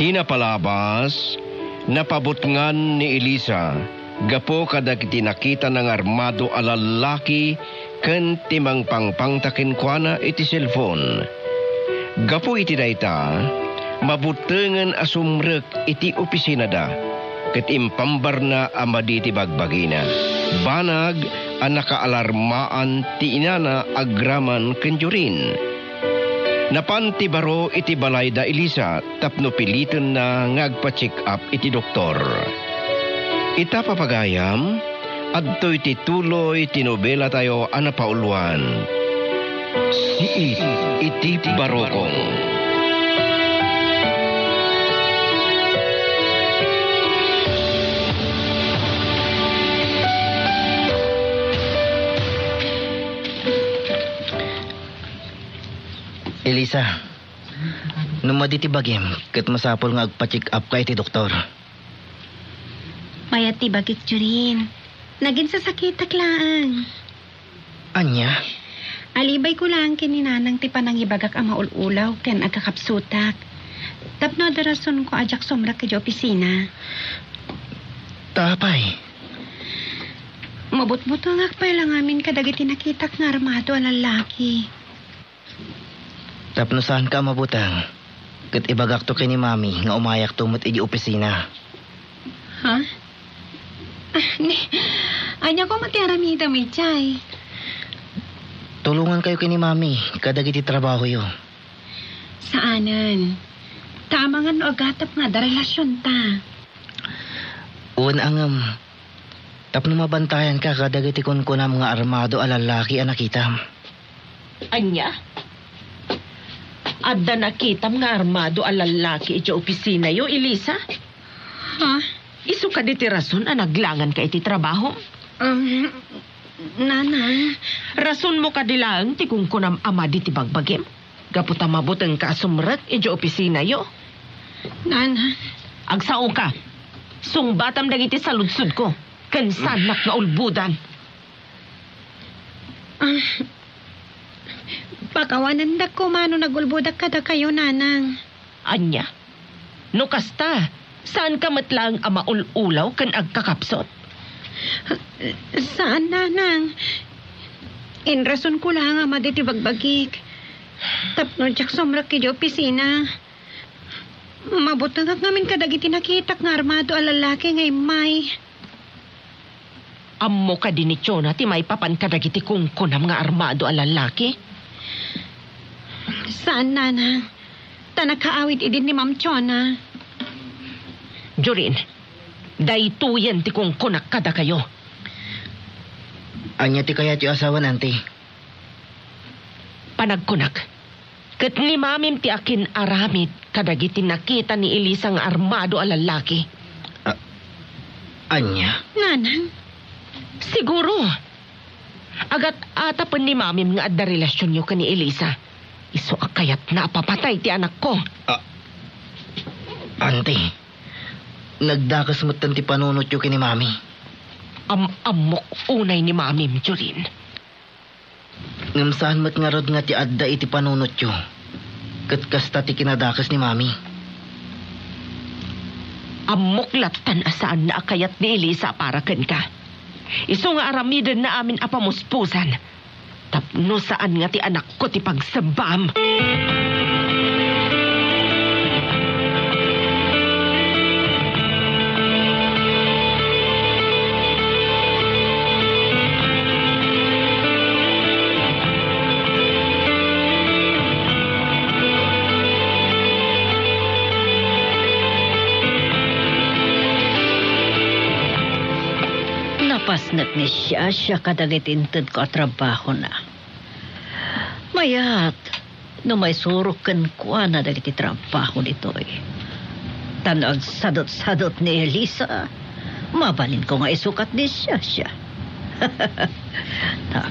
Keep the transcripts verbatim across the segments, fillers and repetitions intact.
Ti napalabas, napabutngan ni Elisa gapu kadagiti nakitana nga armado a lallaki ken ti mangpangpangta kenkuana iti cellphone. Gapu iti dayta, mabutengen a sumrek iti opisinada ket impambarna a madi ti bagbagina. Banag a nakaalarmaan ti inana agraman ken Jorin. Napan ti baro iti balay da Elisa tapno pilitenna nga agpa-check up iti doktor. Ita, papagayam, adtoy ti tuloy ti nobelatayo a napauluan, Siit iti Barokong. Elisa, no madi ti bagim, ket masapul nga agpa-check up ka iti doktor. Mayat ti bagik, Jorin. Naginsasakitak laeng. Ania? Alibayko laeng ken ni Nanang ti panangibagak a maul-ulaw ken agkakapsutak. Tapno adda rasonko a diak sumrek idiay opisina. Ta apay? Mabutbutengak pay la ngamin kadagiti nakitak nga armado a lallaki. Tapno saanka a mabuteng, ket ibagakto ken ni Mami nga umayakto met idiay opisina. Ha? Ah, ni, ania koma ti aramidem idiay? Tulongankayo ken ni Mami kadagiti trabahoyo. Saanen. Ta amangan no agatep nga adda relasionta. Wen, ngem, tapno mabantayanka kadagiti kunkunam nga armado a lallaki a nakitam. Ania? Adda nakitam nga armado a lallaki idiay opisinayo, Elisa? Ha? Isu kadi ti rason a naglanganka iti trabaho? Um, Nanang. Rasonmo kadi laeng ti kunkunam a madi ti bagbagim? Gapu ta mabutengka a sumrek idiay opisinayo. Nanang. Agsaoka. Sungbatam dagiti saludsodko, ken saannak nga ulbodan. Ah, pakawanendak koma no nagulbodak kadakayo, Nanang. Ania? No kasta, saanka met laeng a maul-ulaw ken agkakapsut? Saan, Nanang. Inrasonko laeng a madi ti bagbagik. Tapno diak sumrek idiay opisina. Mabutengak ngamin kadagiti nakitak nga armado a lallaki nga immay. Ammo kadi ni Chona ti maipapan kadagiti kunkunam nga armado a lallaki? Saan, Nanang. Ta nakaawid idin ni Ma'am Chona. Jorin, daytoyen ti kunkunak kadakayo. Ania ti kayatyo a sawen, Auntie? Panagkunak, ket ni Mamim ti akin-aramid kadagiti nakita ni Elisa nga armado a lallaki. A-, ania? Nanang? Siguro. Agat-atapen ni Mamim nga adda relasionyo ken ni Elisa. Isu a kayatna a papatay ti anakko. A-, Auntie, nagdakes metten ti panunotyo ken ni Mami. Am-ammok unay ni Mamim, Jorin. Ngem saan met ngarud nga ti adda iti panunotyo ket kasta ti kinadakes ni Mami. Ammok lattan a saanna a kayat ni Elisa para kenka. Isu nga aramidenna amin a pamuspusan tapno saan nga ti anakko ti pagsembam. Napasnek ni Shasha kadagiti intedko a trabahona. Mayat, no maisurok kenkuana dagiti trabaho ditoy. Ta no agsadutsadut ni Elisa, mabalinko nga isukat ni Shasha. Ta,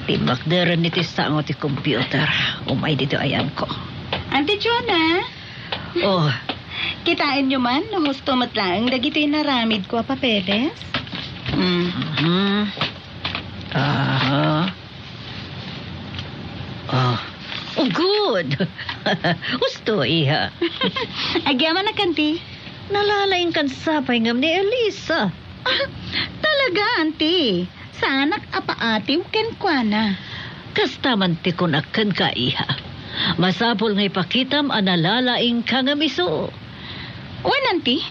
timmakderen iti sango ti computer, umay ditoy ayanko. Auntie Chona? Oh. Kitaenyo man no husto met laeng dagitoy inaramidko a papeles? Mhm. Aha. Oh. Good. Husto, iha. Agyamanak, Auntie. Nalalaingkan sapay ngem ni Elisa. Talaga, Auntie. Saanak a paatiw kenkuana. Kasta man ti kunak kenka, iha. Masapul nga ipakitam a nalalaingka ngem isu. Wen, Auntie.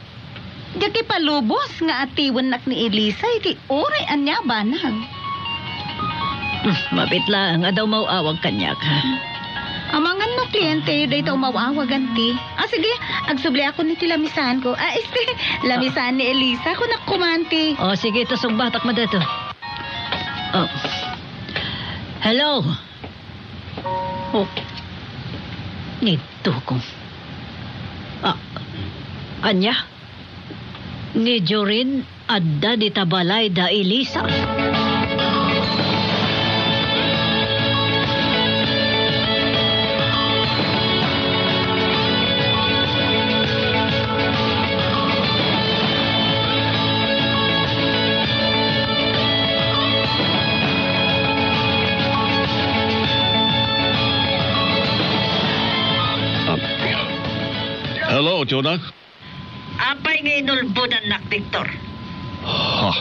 Diak ipalubos nga atiwennak ni Elisa iti uray ania a banag. Hmm, mabiit laeng a daw maw-awag kaniak. Amangan no klienteyo dayta umaw-awag, Auntie. Ah, sige, agsubliakon iti lamisaanko. Ah, este, lamisaan ni Elisa, kunak koma, Auntie. O, sige, ta sungbatak man dayto. O. Hello? O. Ni Dukong. Ah, ania? Ni Jorin adda dita balay da Elisa. Ah, hello, Jonah. Apay nga inulbodannak, Victor? Ha?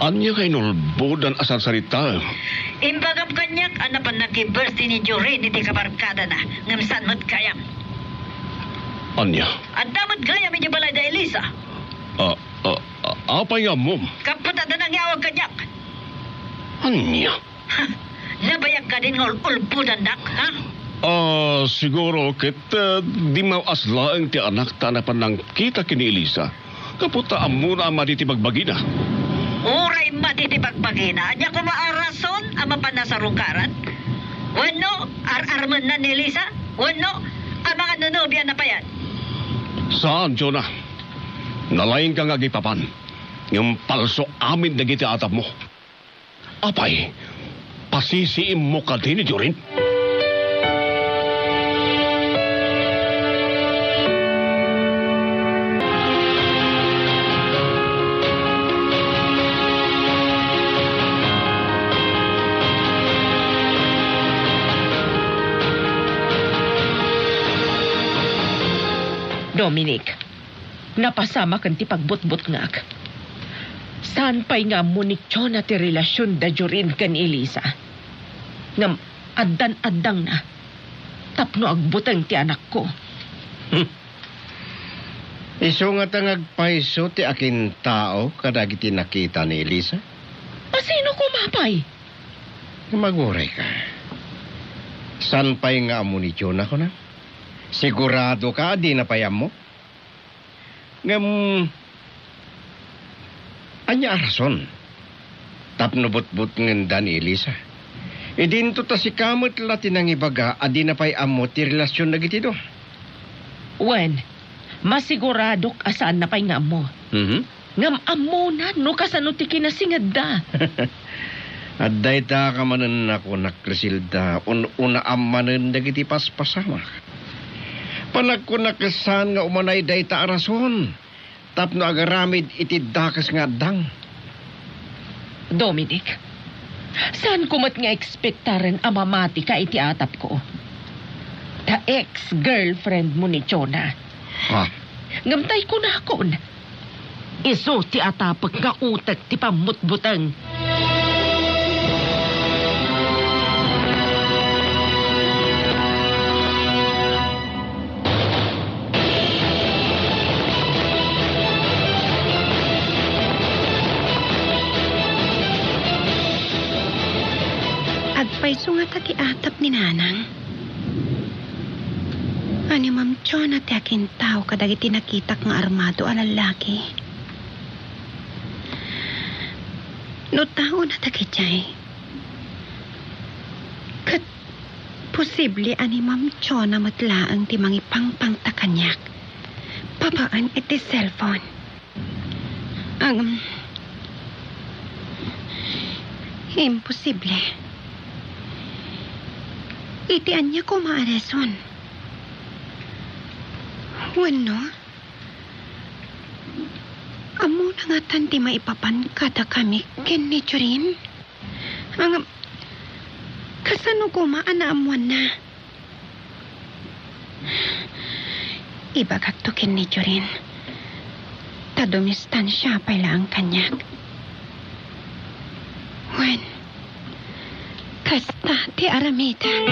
Ania nga inulbodan a sarsarita? Imbagam kaniak a napan nagki-birthday ni Jorin iti kabarkadana, ngem saan met gayam. Ania? Adda met gayam iti balay da Elisa. Ah, ah, ah, apay nga ammom? Gapu ta adda nangyawag kaniak. Ania? Ha? Nabayag kadin nga ul-, ulbodannak, ha? Ah, siguro ket, ah, dimmaw-as laeng ti anakta a napan nangkita ken ni Elisa. Gapu ta ammona a madi ti bagbagina. Uray madi ti bagbagina, ania koma a rason a mapan nasarungkaran? Wenno, ar-armenna ni Elisa? Wenno, amangan no nobiana payen? Saan, Jonah. Nalaingka nga agipapan. Ngem palso amin dagiti atapmo. Apay, pasisiimmo kadi ni Jorin? Dominic, napasamaken ti pagbutbutngak. Saan pay nga ammo ni Jonah ti relasion da Jorin ken Elisa. Ngem addan addangna tapno agbuteng ti anakko. Hmm. Isu ngata nga agpayso ti akintao kadagiti nakita ni Elisa? A sino koma pay? Ngem agurayka. Saan pay nga ammo ni Jonah, kuna? Siguradoka a dina pay ammo? Ngem, ania a rason tapno butbutngenda ni Elisa? Idinto ta sika met la ti nangibaga a dina pay ammo ti relasion dagiti dua. Wen, masiguradok a saanna pay nga ammo. Mhm. Ngem ammona no kasano ti kinasingedda. Adda ita ka manen a kunak, Criselda, un-unaam manen dagiti paspasamak. Panagkunak, saan nga umanay dayta a rason tapno agaramid iti dakes nga addang. Dominic, saanko met nga ekspektaren a mamatika iti atapko. Ta ex-girlfriendmo ni Jonah. Ha? Ngem tay kunakon, isu ti atapek nga utek ti pammutbuteng. Agpayso ngata ti atap ni Nanang? Ania, Ma'am Jonah, ti akintao kadagiti nakitak nga armado a lallaki? No taona dagijay, ket posible a ni Ma'am Jonah met laeng ti mangipangpangta kaniak babaen iti cellphone. Ang, imposible. Iti ania koma a rason? Wenno, ammona ngatan ti maipapan kadakami ken ni Jorin? Ang, Kasano koma a naammuanna? Ibagakto ken ni Jorin, ta dumistansia pay laeng kaniak. Wen, kasta ti aramidek.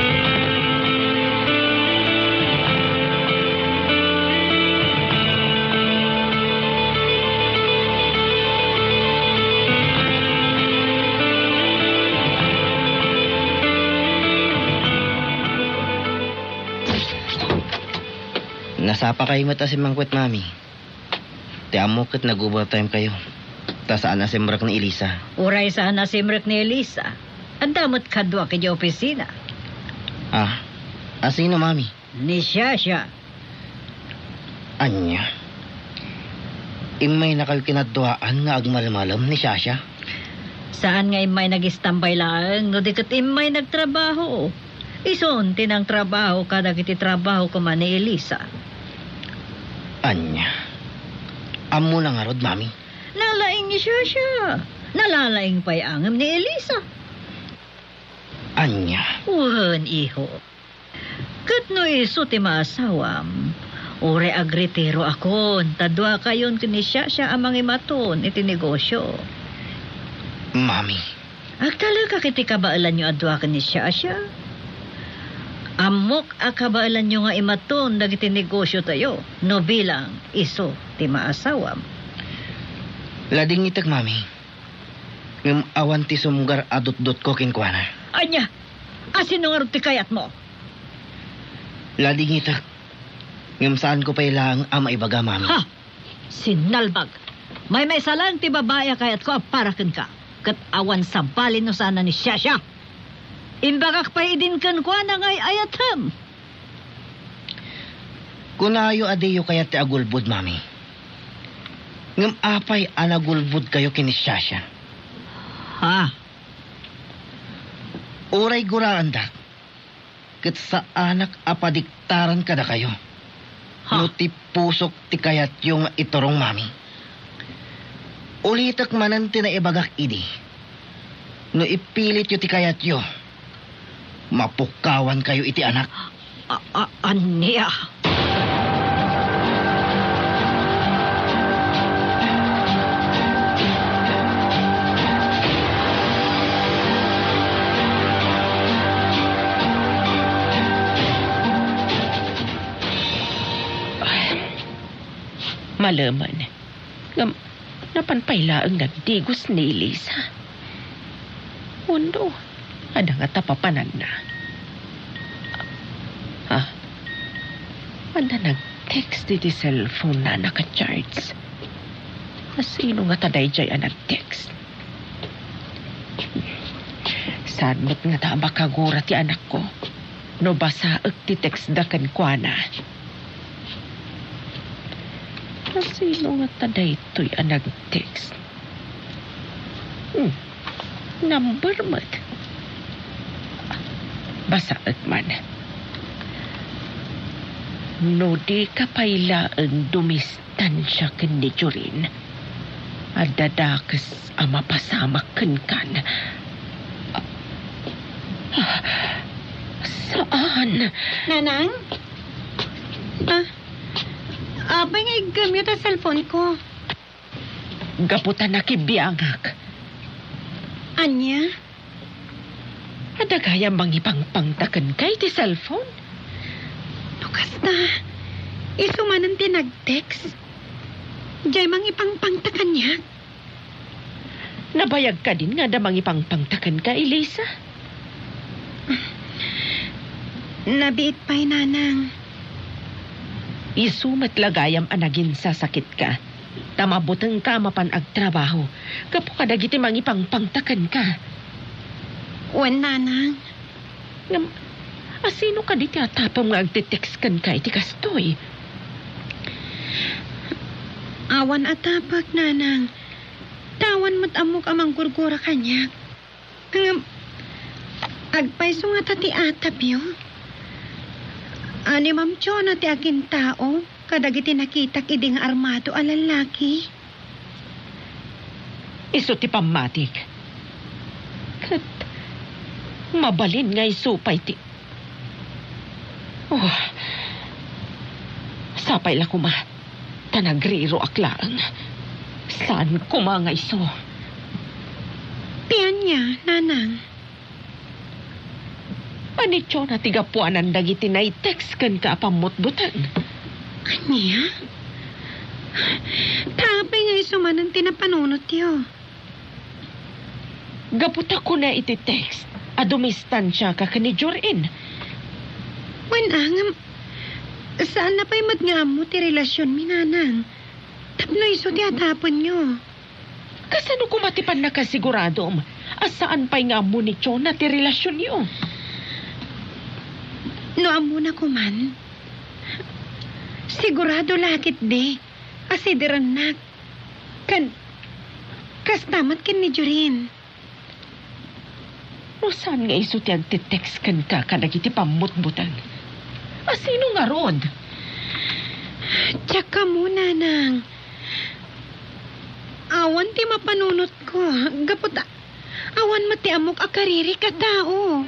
Nasapakayo met a simmangpet, Mami. Ti ammok ket nag-overtime kayo. Ta saan a simrek ni Elisa. Uray saan a simrek ni Elisa, adda met kaduak idiay opisina. Ah, a sino, Mami? Ni Shasha. Ania? Immaynakayo kinadduaan nga agmalmalem ni Shasha? Saan nga immay nagistambay laeng, no di ket immay nagtrabaho. Isun ti nangtrabaho kadagiti trabaho koma ni Elisa. Ania? Ammona ngarud, Mami? Nalaing ni Shasha. Nalalaing pay angem ni Elisa. Ania? Wen, iho. Ket no isu ti maasawam, uray agretiroakon, ta duakayon ken ni Shasha a mangimaton iti negosio. Mami. Agtalekak iti kabaelanyo a dua ken ni Shasha. Ammok a kabaelanyo nga imaton dagiti negosiotayo no bilang isu ti maasawam. Ladingitek, Mami. Ngem awan ti sumgar a dutdotko kenkuana. Ania? A sino ngarud ti kayatmo? Ladingitek. Ngem saanko pay laeng a maibaga, Mami. Ha! Sinalbag! Maymaysa laeng ti babai a kayatko a para kenka. Ket awan sabali no saan a ni Shasha. Imbagak pay idin kenkuana nga ay-ayatem. Kunayo a diyo kayat ti agulbod, Mami. Ngem apay a nagulbodkayo ken ni Shasha? Ha? Uray guraendak, ket saanak a padiktaran kadakayo. Ha? No ti pusok ti kayatyo nga iturong, Mami. Ulitek manen ti naibagak idi. No ipilityo ti kayatyo, mapukkawankayo iti anak. A-, a-, ania? Ay, malemen. Ngem, napan pay laeng nagdigos ni Elisa. Wenno, adda ngata papananna. Ah, adda nag-text iti cellphone na naka-charge. A sino ngata daydiay a nag-text? Saan met ngata a makagura ti anakko no basaek ti text da kenkuana? A sino ngata daytoy a nag-text? Hmm. Number met. Basaek man. No dika pay laeng dumistansia ken ni Jorin, adda dakes a mapasamak kenkan. Ah, saan? Nanang? Ah, apay nga iggamyo ta cellphone ko? Gapu ta nakibiangak. Ania? Adda gayam mangipangpangta kenka iti cellphone? No kasta, isu manen ti nag-text. Diay mangipangpangta kaniak. Nabayag kadin nga adda mangipangpangta kenka, Elisa? Nabiit pay, Nanang. Isu met la gayam a naginsasakitka. Ta mabutengka a mapan agtrabaho gapu kadagiti mangipangpangta kenka. Wen, Nanang. Ngem, a sino kadi ti atapem nga agte-text kenka iti kastoy? Awan atapek, Nanang. Ta awan met ammok a manggurgura kaniak. Ngem, agpayso ngata ti atapyo? Ni Ma'am Chona ti agintao kadagiti nakitak idi nga armado a lallaki. Isu ti pammatik. Ket Mabalin nga isu pay ti, oh, sapay la koma, ta nagriroak laeng. Saan koma nga isu. Ti ania, nanang? Anitona ti gapuanan dagiti nai-text kenka a pammutbuteng? Ania? Ta apay nga isu manen ti napanunotyo? Gapu ta kuna iti text a dumistansiaka ken ni Jorin. Wen, a, ngem, saanna pay met nga ammo ti relasionmi, nanang. Tapno isu ti adapenyo. Kasano koma ti pannakasiguradom a saan pay nga ammo ni Chona ti relasionyo? No ammona koman, sigurado la ketdi a sidirennak. Ken kasta met ken ni Jorin. No saan nga isu ti agti-text kenka kadagiti pammutbuteng, a sino ngarud? Diak ammo, nanang. Awan ti mapanunotko, gapu ta awan met ti ammok a karirik a tao.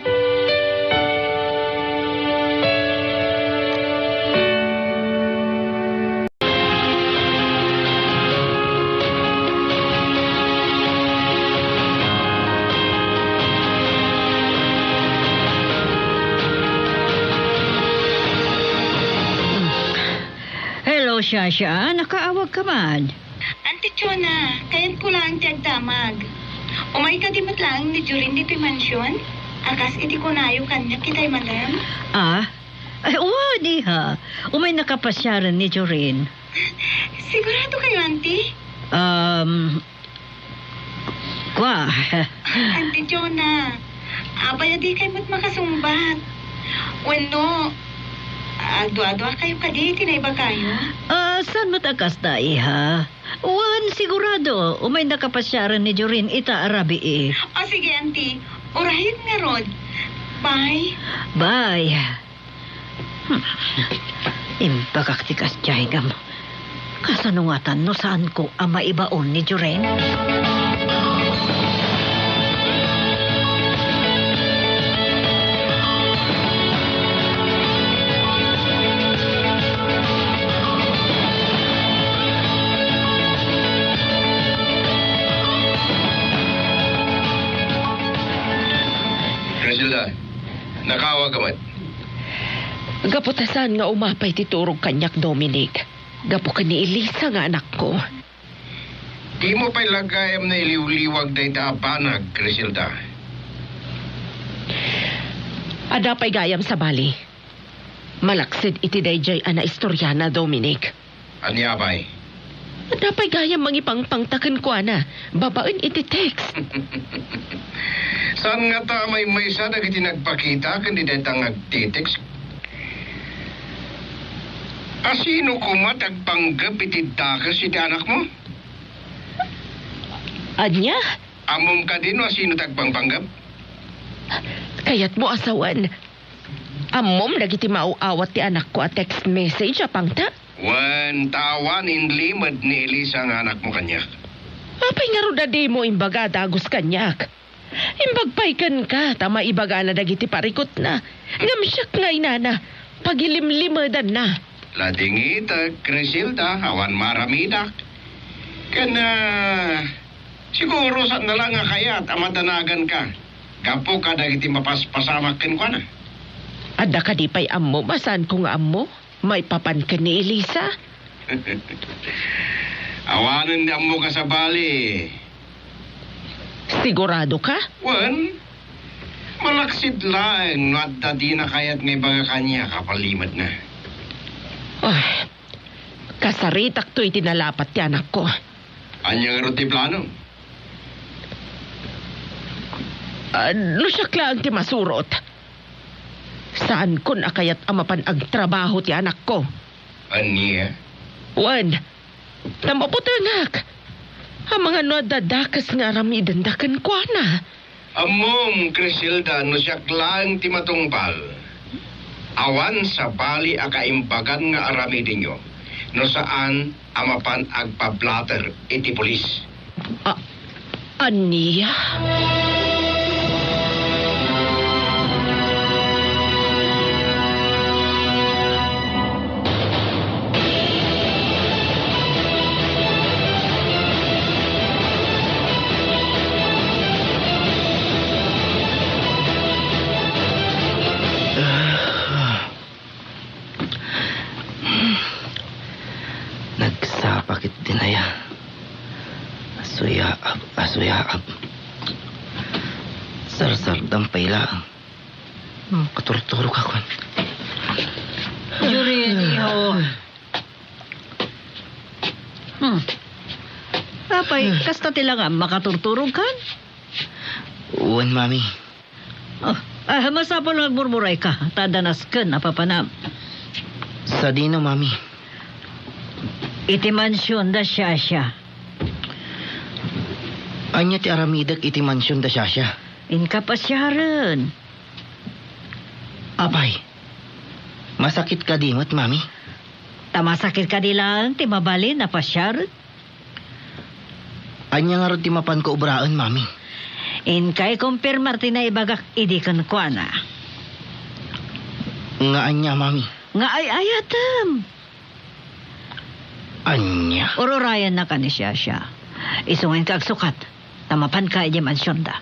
Hello, Shasha. Nakaawag ka man? Auntie Chona, kayatko laeng ti agdamag. Umay kadi met laeng ni Jorin ditoy mansion? A kas iti kunayo kaniak itay manem? Ah? Ay, wen, iha. Umay nakapasiaren ni Jorin. Sigurado kayo, Auntie? Um, Kua. Auntie Chona, apay a dikay met makasungbat? Wenno, agdua-dua kayo kadi iti naibagayo? Ah, saan met a kasta, iha? Wen, sigurado, umay nakapasiaren ni Jorin ita a rabii. O, sige, Auntie. Urayen ngarud. Bye. Bye. Hmm. Imbagak ti kasdiay ngem, kasano ngatan no saanko a maibaon ni Jorin? Griselda, nakaawag ka met? Gapu ta saan nga umapay ti turog kaniak, Dominic, gapu ken ni Elisa nga anakko. Dimo pay la gayam nailiwliwag dayta a banag, Griselda. Adda pay gayam sabali. Malaksid iti daydiay a naistoriana, Dominic. Ania pay? Adda pay gayam mangipangpangta kenkuana babaen iti text. Saan ngata a maymaysa dagiti nagpakita ken dayta nga agti-text? A sino koma ti agpanggep iti dakes iti anakmo? Ania? Ammom kadi no a sino ti agpangpanggep? Kayatmo a sawen. Ammom dagiti maaw-awat ti anakko a text message a pangta? Wen, ta awan inlimed ni Elisa nga anakmo kaniak. Apay ngarud a dimo imbaga a dagus kaniak? Imbag pay kenka ta maibagana dagiti parikutna, ngem siak nga inana, pagilimlimedanna. Ladingitek, Criselda, awan maaramidak. Ken, ah, siguro, saanna la nga kayat a madanaganka gapu kadagiti mapaspasamak kenkuana. Adda kadi pay ammom a saanko nga ammo maipapan ken ni Elisa? Awanen ti ammoka sabali. Sigurado ka? Wen, malaksid laeng no adda dina kayat nga ibaga kaniak a palimedna. Ay, kasaritakto iti nalapat ti anakko. Ania ngarud ti plano? Ah, no siak laeng ti masurot, saankon a kayat a mapan agtrabaho ti anakko. Ania? Wen, ta mabutengak. Amangan no adda dakes nga aramidenda kenkuana. Ammom, Criselda, no siak laeng ti matungpal, awan sabali a kaimbagan nga aramidenyo no saan a mapan agpablater iti pulis. A-, ania? Tuyaag. Sarsardam pay laeng. Hmm, katurturog ako. Yuri, iho. Hmm. Apay, kasta ti langam, makaturturog kan? Wen, Mami. Oh, ah, masapul nga agmurmuray ka, ta adda nasken a papanam. Sadino, Mami? Iti mansion da Shasha. Ania ti aramidek iti mansion da Shasha? Inka pasiaren. Apay, masakit kadi met, Mami? Ta masakit kadi laeng ti mabalin a pasiaren? Ania ngarud ti mapanko obraen, Mami? Inkay kumpirmar ti naibagak idi kenkuana. Nga ania, Mami? Nga ay-ayatem. Ania? Ururayannak ni Shasha. Isu nga inka agsukat, ta mapanka idiay mansionda.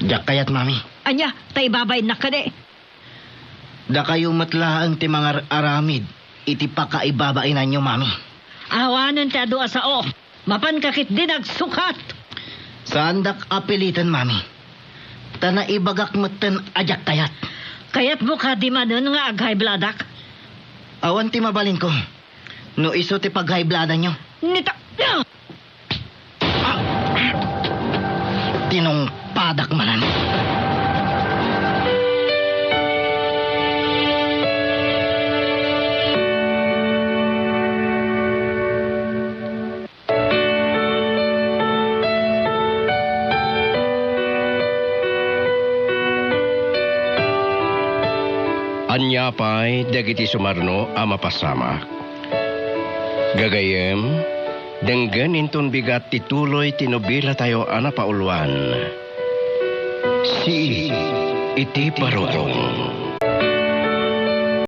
Diak kayat, Mami. Ania? Ta ibabainnak kadi? Dakayo met laeng ti mangar-aramid iti pakaibabainanyo, Mami. Awanen ti adu a sao. Mapanka ketdin agsukat. Saandak a piliten, Mami. Ta naibagak metten a diak kayat. Kayatmo kadi manen nga ag-high bloodak? Awan ti mabalinko no isu ti pag-high bloodanyo. Nita-, Ah! Tinungpadak manen. Ania pay dagiti sumarno a mapasamak? Gagayyem, denggen inton bigat ti tuloy ti nobilatayo a napauluan, Sii iti Barukong.